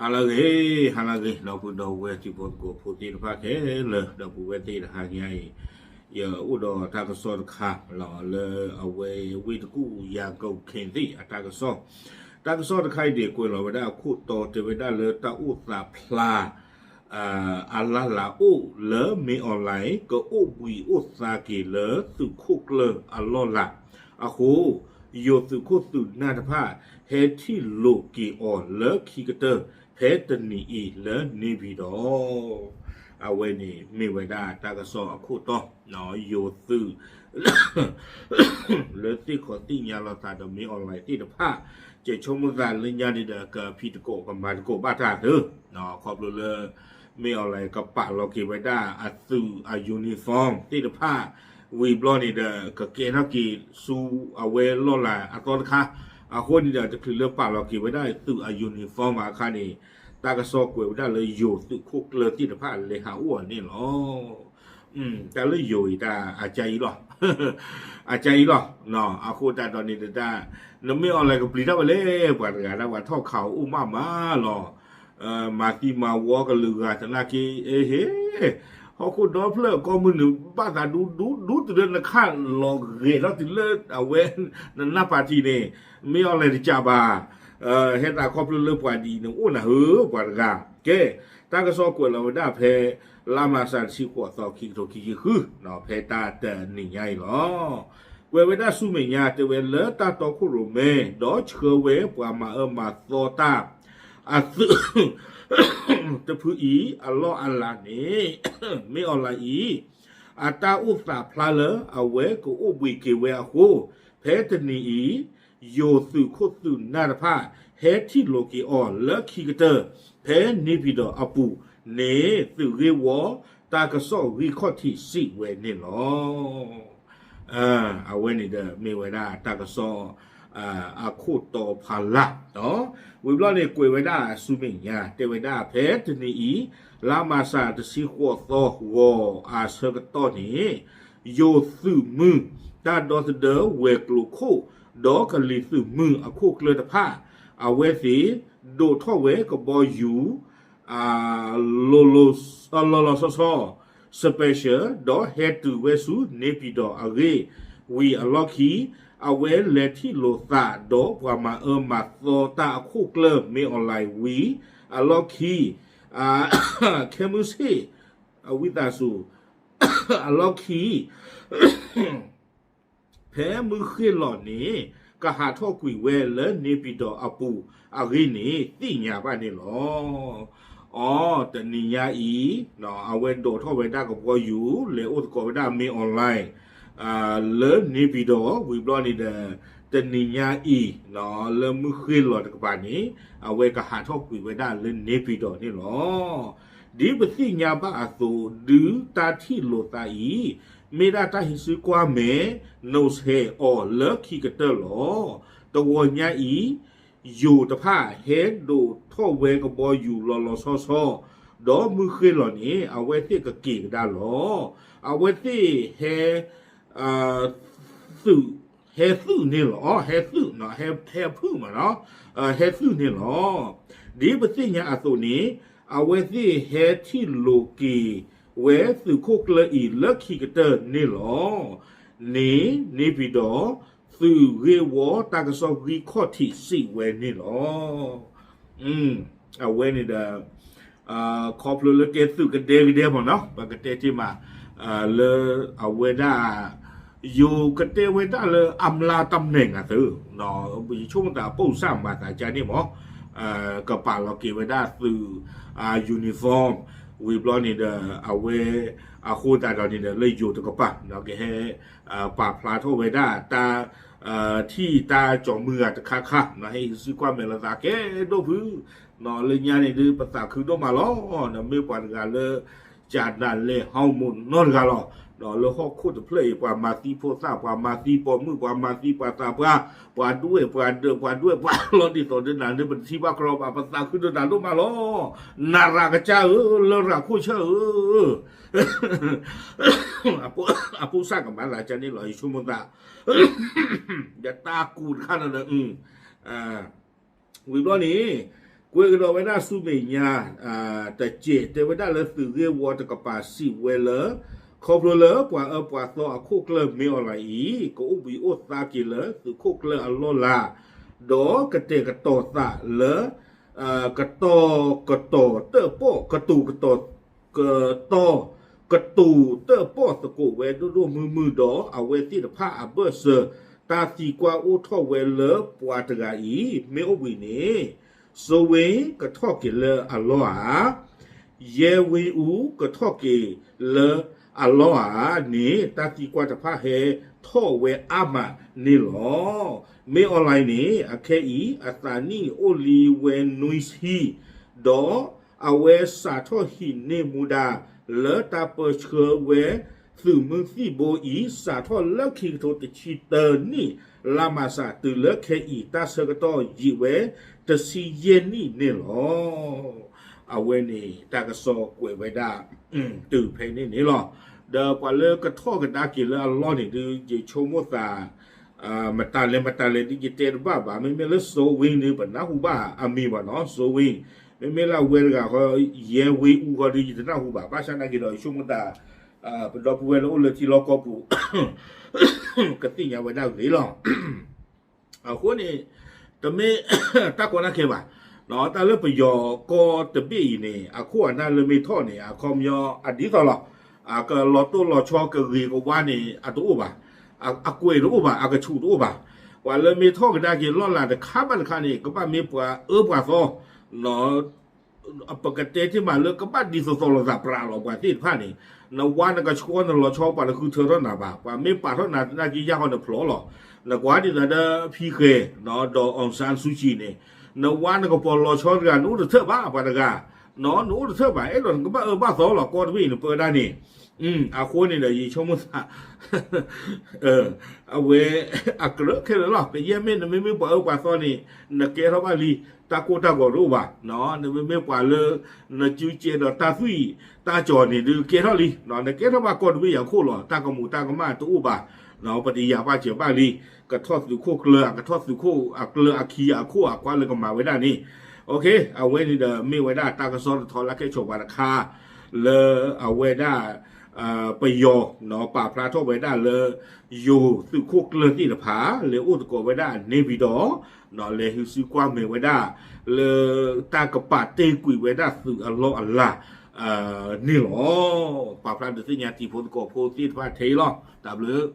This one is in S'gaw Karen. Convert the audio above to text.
ဟါလၢအဂ့ၤ, ဟါလၢအဂ့ၤ ဒီပုၢ်ဒီဝဲၢ်တံၤဖိသကိးဖိသ့ၣ်တဖၣ်ခဲလၢာ်, ဒီပုၢ်ဝဲၢ်သ့ၣ်တဟါညါအံၤ, ယအိၣ်ဒီးတၢ်ကစီၣ်တခါလီၤ လၢအဝဲဝ့ၢ်တကူၣ်ယၤကိၣ်ခ့သ့ၣ်အတၢ်ကစီၣ်, တၢ်ကစီၣ်တခါအံၤန့ၣ် ကွဲးလီၤဝဲဒၣ်အခိၣ်တီတဲဝဲဒၣ်လၢတၢ်အိၣ်သးဖျါ အလါလၤအိၣ်လၢမ့ၢ်အီၣ်လဲၣ် ကအိၣ်ဘှံးအိၣ်သါက့ၤလၢသုးခိၣ်ကျၢၢ်အလီၢ်လၤအဃိ, ယိၤသုးခိၣ်သုးနၢ်တဖၣ် ဟဲထံၣ်လိာ်က့ၤအီၤလၢခံကတၢၢ် ဖဲတနံၤအံၤလၢန့ၣ်ပၢၢ်ဒီး အဝဲန့ၣ်မ့ၢ်ဝဲဒၣ်တၢ်ကစီၣ်အခိၣ်တီ, ယိၤသုး လၢသ့ၣ်ခီသ့ၣ်ညါလီၤသးဒီးမ့ၢ်အီၣ်လဲၣ်သ့ၣ်တဖၣ်, ကဲဆိကမိၣ်သးလၢညါန့ၣ်ဒီး ကဖံးသကိးကမၤသကိးဘၣ်တၢ်သု, ခီဖျိလၢ မ့ၢ်အီၣ်လဲၣ်ကပာ်လီၤက့ၤဝဲဒၣ်အသုးအ uniform သ့ၣ်တဖၣ်, ဝံၤဘျီန့ၣ်ဒီး ကကဲထီၣ်က့ၤဆူအဝဲလီၢ်လၤအသီတခါ, အဃိန့ၣ်ဒီး တချုးလၢပာ်လီၤက့ၤဝဲဒၣ်သုးအ uniform ဘၣ်အခါန့ၣ်, တၢ်ကစီၣ်ကွဲးဝဲဒၣ်လၢယိၤသုးခိၣ်ကျၢၢ်သ့ၣ်တဖၣ်လဲၤဟးအိၣ်အီၤန့ၣ်လီၤ. တၢ်လၢယိၤအံၤတၢ်အကါအံၤလီၤ, အကါအံၤလီၤ, အဃိသတးဒီးန့ၣ်တၢ်, နမ့ၢ်အီၣ်လဲၣ်ကပျံၤတၢ်ဝဲလဲၣ် ပှၤတဂၤဒၣ်ပှၤထီၣ်ခးအိၣ်မးမးလီၤ. မၤသံမၤဝီကလုာ်ဂၤသနာ်က့, ဟီၣ်ခိၣ်ဒီဖျၢၣ်ကိးမုၢ်နုာ်ဘၣ်သးဒူဒူဒူတုၤလၢနခးလီၤဂဲၤထီၣ်တုၤလၢအဝဲ နနၢ်ပၢၢ်ထံန့ၣ်, မ့ၢ်အီၣ်လဲၣ်တကးဘၣ်, ဟဲသးခီဖျိလၢပှၤဒ်အံၤန့ၣ်အိၣ်နၤဧၢ ပှၤတဂၤ, ကဲ, တၢ်ကစီၣ်ကွဲးလီၤဝဲဒၣ်ဖဲ လါမၤစၢ်တဆံဃိးသီ ခံကထိခံဆံဃု, ဖဲတၢ်တနံၤညါအံၤလီၤ. ကွဲးဝဲဒၣ်ဆူမဲာ်ညါ တဲဝဲလၢတၢ်တီခိၣ်ရိၣ်မဲ ဒီးဆှၢဝဲပှၤမၤအၢမၤသီတၢ် အသုး တဖုအံၤ အလီၢ်အလၤန့ၣ် မ့ၢ်အီၣ်လဲၣ်အံၤ အတၢ်အိၣ်သးဖျါလၢအဝဲကအိၣ်ဘှံးက့ၤဝဲအဃိ, ဖဲတနံၤအံၤ ယိၤသုးခိၣ်သုးနၢ်တဖၣ် ဟဲထံၣ်လိာ်က့ၤအီၤလၢခံကတၢၢ် ဖဲန့ၣ်ပၢၢ်ဒီးအပူၤန့ၣ် သုးဂ့ၢ်ဝီတၢ်ကစီၣ်ဂံၢ်ခီၣ်ထံးစံးဝဲန့ၣ်လီၤ. အဝဲန့ၣ်ဒီးမ့ၢ်ဝဲဒၣ်တၢ်ကစီၣ် အခိၣ်တီဖးလၢ်, ဝံၤဘျီန့ၣ်ကွဲးဝဲဒၣ်ဆူမဲာ်ညါ တဲဝဲဒၣ်ဖဲတနံၤအံၤ လါမၤစၢ်တဆံဃိးသီဂီၤအဆၢကတီၢ်န့ၣ်, ယိၤသုးမုၢ် တၢ်ဒီသဒၢဝဲၤကျိၤခိၣ် ဒီးကလံၤသုးမုၢ်အခိၣ်ကျၢၢ်တဖၣ်, အဝဲသ့ၣ်ဒိးထီၣ်ဝဲကဘီယူၤ လီၤလီၤဆီဆီ special ဒီးဟဲတုၤဝဲဆူန့ၣ်ပၢၢ်ဒီးအဂ့ၢ်, ဝံၤအလီၢ်ခံ အဝဲလဲၤထံၣ်လိာ်သးဒီးပှၤမၤအၢမၤသီတၢ်အခိၣ်ကျၢၢ်မ့ၢ်အီၣ်လဲၣ်ဝံၤအလီၢ်ခံ, ခဲမုၢ်ဆ့ၣ် အဝံသးစူၤ အလီၢ်ခံ ဖဲမုၢ်ဃ့ၢ်လီၤန့ၣ် ကဟးထီၣ်ကွံာ်ဝဲလၢန့ၣ်ပၢၢ်ဒီးအပူၤအဂ့ၢ်န့ၣ် သ့ၣ်ညါဘၣ်န့ၣ်လီၤ. အီ တနံၤညါအံၤ အဝဲဒိးထီၣ်ဝဲဒၣ်ကဘီယူၤ လဲၤအိၣ်သကိးဝဲဒၣ်မ့ၢ်အီၣ်လဲၣ် လၢန့ၣ်ပၢၢ်ဒီး ဝံၤဘျီန့ၣ်ဒီး တနံၤညါအံၤ လၢမုၢ်ဃ့ၢ်လီၤတကပၤန့ၣ် အဝဲကဟးထီၣ်ကွံာ်ဝဲဒၣ်လၢန့ၣ်ပၢၢ်ဒီးန့ၣ်လီၤ. ဒ်ပသ့ၣ်ညါဘၣ်အသိး ဒုးတၢ်ထံၣ်လိာ်သးအံၤ မ့ၢ်ဒၣ်တၢ်ဟံးစုကွၢ်မဲာ် နိးဆဲးအီၤလၢခံကတၢၢ်လီၤ. တဂီၤညါအံၤ ယိၤတဖၣ် ဟဲဒိးထီၣ်ဝဲကဘီယူၤလီၤလီၤဆီဆီ ဒီးမုၢ်ဃ့ၢ်လီၤန့ၣ် အဝဲသ့ၣ်ကက့ၤကဒါလီၤ. အဝဲသ့ၣ်ဟဲ သုး, ဟဲသုးန့ၣ်လီၤ, ဟဲသုး, ဟဲဖုၣ်မးနီၤ, ဟဲသုးန့ၣ်လီၤ. ဒ်ပသ့ၣ်ညါအသိးန့ၣ် အဝဲသ့ၣ်ဟဲထံၣ်လိာ်က့ၤဝဲသုးခိၣ်ကျၢၢ်အံၤလၢခံကတၢၢ်န့ၣ်လီၤ. န့ၣ် န့ၣ်ပၢၢ်ဒီး သုးဂ့ၢ်ဝီတၢ်ကစီၣ်ဂံၢ်ခီၣ်ထံးစံးဝဲန့ၣ်လီၤ. အဝဲန့ၣ်ဒီး ခီဖျိလၢကဲသုးကဒဲကဒဲမ့ၢ်နီၤ ပကတဲတ့ၢ်မး လၢအဝဲဒၣ် ယိၤကတဲဝဲဒၣ်လၢအမျးတၢ်မဲာ်နၤသု, ယဆိကမိၣ်သးအပိၢ်စၢ်မၤသးကါန့ၣ်မ့ၢ် ကပာ်လီၤက့ၤဝဲဒၣ်သုး uniform ဝံၤဘျီန့ၣ်ဒီး အဝဲ အဃိသတးဒီးန့ၣ်ဒီး လၢယိၤတကပၤ ကဟဲ ပာ်ဖျါထီၣ်ဝဲဒၣ်တၢ် ထံၣ်တၢ်ကၠီၤမုၢ်ဂၤတခါခါ ဟဲဟံးစုကွၢ်မဲာ်လိာ်သးကဲဒိၣ်ဖု လၢညါန့ၣ်ဒုး ပသးခုဒိၣ်မးလီၤ. မ့ၢ်ပှၤတဂၤလၢ ကၠးနးလဲၤဟီမိၣ်နီတဂၤလီၤ. လၢဟီၣ်ခိၣ်တဖျၢၣ်အံၤ ပှၤမၤသံဖိသၣ် ပှၤမၤသံပိာ်မုၣ် ပှၤမၤသံပှၤသးပှၢ် ပှၤဒွဲၣ်ပှၤဒၢး ပှၤဒွဲၣ်ပှၤလီၤဒ်သိးဒီးနၤ လၢပတထံၣ်ဘၣ်ကြီဘၣ် ပသးခုဒိၣ်နၤဒိၣ်မးလီၤ. နၤရၤကစၢ်ဧၢ လၢရၤခိၣ်ဆၢၣ်ဧၢ အပိၢ်စၢ်ကမၤသးကါန့ၣ်လီၤ ယဆိကမိၣ်သး ယတၢ်ကူးတခါဒီး ဝံၤဘျီန့ၣ် ကွဲးကဒီးဝဲဒၣ်ဆူမဲာ်ညါ တစဲး တဲဝဲဒၣ်လၢသုးဂ့ၢ်ဝီတကပၤစံးဝဲလၢ ခီဖျိလၢပှၤအၢပှၤသီအခိၣ်ကျၢၢ်မ့ၢ်အီၤလၢအံၤ ကအိၣ်ဘှံးအိၣ်သါက့ၤလၢသုးခိၣ်ကျၢၢ်အလီၢ်လၤ ဒီးကတဲာ်ကတီၤသးလၢ ကတီၤကတီၤတၢၣ်ပီၣ် ကတိၤကတီၤ ကတီၤ ကတိၤတၢၣ်ပီၣ်သကိးဝဲဒိၣ်ဒိၣ်မုၢ်မုၢ်ဒီး အဝဲသ့ၣ်တဖၣ်အဘၢၣ်စၢၤ တၢ်သံကွၢ်အိၣ်ထီၣ်ဝဲလၢပှၤတဂၤအံၤ မ့ၢ်အိၣ်ဘှံးန့ၣ် စိဝ့ကထီၣ်က့ၤလၢအလီၢ်ဧါ ယဲဝ့အူကထီၣ်က့ၤလၢအလီၢ်ဧါန့ၣ် တၢ်သံကွၢ်တဖၣ်ဟဲထီၣ်ဝဲအါမးန့ၣ်လီၤ. မ့ၢ်အီၤလၢန့ၣ် အခဲအံၤ အသးနံၣ်အိၣ်လံဝဲနွံဆံ ဒီးအဝဲစးထီၣ်ဟံးန့ၢ်မူဒါ လၢတၢ်ပၢဆှၢဝဲ သုးမုၢ်သံၣ်ဘိအံၤ စးထီၣ်လၢခံကထိတဆံတၢနံၣ် လါမးစးတုၤလၢခဲအံၤ တၢ်ဆၢကတီၢ်ယံာ်ဝဲ တဆံယဲၢ်နံၣ်န့ၣ်လီၤ. အဝဲန့ၣ် တၢ်ကစီၣ်ကွဲးဝဲဒၣ် တုၤဖဲန့ၣ်န့ၣ်လီၤ. ဒီးပှၤလၢကထီၣ်ကဒါက့ၤလၢအလီၢ်န့ၣ်ဒုး ယဆိကမိၣ်သး မတၤလဲၣ်မတၤလဲၣ်ဒုး ယတဲတဘၣ်ဘၣ်. မ့မ့ၢ်လၢစိဝ့န့ၣ် ပနၢ်ဟူဘၣ်အမံၤဘၣ်နီၤ စိဝ့ မ့မ့ၢ်လၢအဝဲတဂၤဃီ ယဲဝ့အူဃီဒုး ယတနၢ်ဟူဘၣ်. ဘၣ်ဆၣ်သနာ်က့ဒီး ယဆိကမိၣ်သး ပဒီပုၢ်ဝဲၢ်လၢအိၣ်လၢထံလီၢ်ကီၢ်ပူၤ ကသ့ၣ်ညါဝဲဒၣ်ဂ့ၤလီၤ. အဃိန့ၣ် တမ့ၢ်တၢ်ကီတၢ်ခဲဘၣ်. တၢ်လၢပယီၤကီၢ်တဘ့ၣ်အံၤန့ၣ် အခိၣ်အနၢ်လၢမ့ၢ်ထီၣ်န့ၣ် အခီပညီအဒ်သိးလီၤ. အကလီၤတိၢ်လီၤဆီကဂ့ၤကဝါန့ၣ် အတအိၣ်ဘၣ်. အကွဲးတအိၣ်ဘၣ် အကဆူးတအိၣ်ဘၣ်. ပှၤလၢမ့ၢ်ထီၣ်ကဒါက့ၤလီၢ်လၤတခါဘၣ်တခါန့ၣ် ကဘၣ်မ့ၢ်ပှၤအၢပှၤသီ ပကတဲတ့ၢ်မးလၢကဘၣ်ဒ်သိးသိးလိာ်သးပြးလီၤပှၤသ့ၣ်တဖၣ်န့ၣ် နဝါနကဆှီနလီၤဆီပှၤတဃုထၢထီၣ်နၤဘၣ်. ပှၤမ့ၢ်ပာ်ထီၣ်နၤသနာ်က့ယၢ်ဃီနဖျိးလီၤ. နကွၢ်ဒ်သိးဒီးဖံဃဲၤ ဒီးအောင်ဆန်းစုကြည်န့ၣ် နဝါနကပီၤလီၤဆီတဂၤ နအိၣ်တထၢၣ်ဘၣ်ပှၤတဂၤ နအိၣ်တထၢၣ်ဘၣ် အဲၣ်ဒိးနကဘၣ်အၢဘၣ်သီလီၤ ကီၢ်တဘ့ၣ်အံၤနပၢဒၣ်န့ၣ် အဃိန့ၣ်ဒီးယဆိကမိၣ်သး အဝဲ အကြၢးခဲလၢာ်လီၤ. ကယဲၢ်မ့ၢ်နမ့မ့ၢ်ပှၤအၢပှၤသီန့ၣ် နကဲထီၣ်ဘၣ်လံ တၢ်ကိၢ်တၢ်ဂီၤတအိၣ်ဘၣ်. နမ့မ့ၢ်ပှၤလၢ နကၠူကဲဒီးတၢ်သွံၣ်တၢ်စီၤန့ၣ်ဒုး ကဲထီၣ်လံ. နကဲထီၣ်ဘၣ်ကီၢ်တဘ့ၣ်အံၤအခိၣ်လီၤ. တၢ်ကမူးတၢ်ကမၣ်တအိၣ်ဘၣ်. ပတယာ်ဘၣ်စၢၤဘၣ်လံ. ကထီၣ်သုးခိၣ်ကျၢၢ် ကထီၣ်သုးခိၣ်အကျၢၢ်အခံအခိၣ်အကွါလၢကမၤဝဲဒၣ်န့ၣ် အဝဲန့ၣ်ဒီးမ့ၢ်ဝဲဒၣ်တၢ်ကစီၣ်တထီလၢခဲဆီၣ်ပှၤတခါ လၢအဝဲဒၣ် ပယီၤ ပာ်ဖျါထီၣ်ဝဲဒၣ်လၢ ယိၤသုးခိၣ်ကျၢၢ်သ့ၣ်တဖၣ် လဲၤအိၣ်သကိးဝဲဒၣ်န့ၣ်ပံၤဒီး လဲၤဟံးစုကွၢ်မဲာ်ဝဲဒၣ် လၢတၢ်ကပာ်တ့ၢ်ကွံာ်ဝဲဒၣ်သုးအလီၢ်အလၤ န့ၣ်လီၤ. ပာ်ဖျါဒုးသ့ၣ်ညါတံၤဖိသကိးဖိသ့ၣ်တဖၣ်ထဲအံၤလီၤ. တၢ်ဘျုး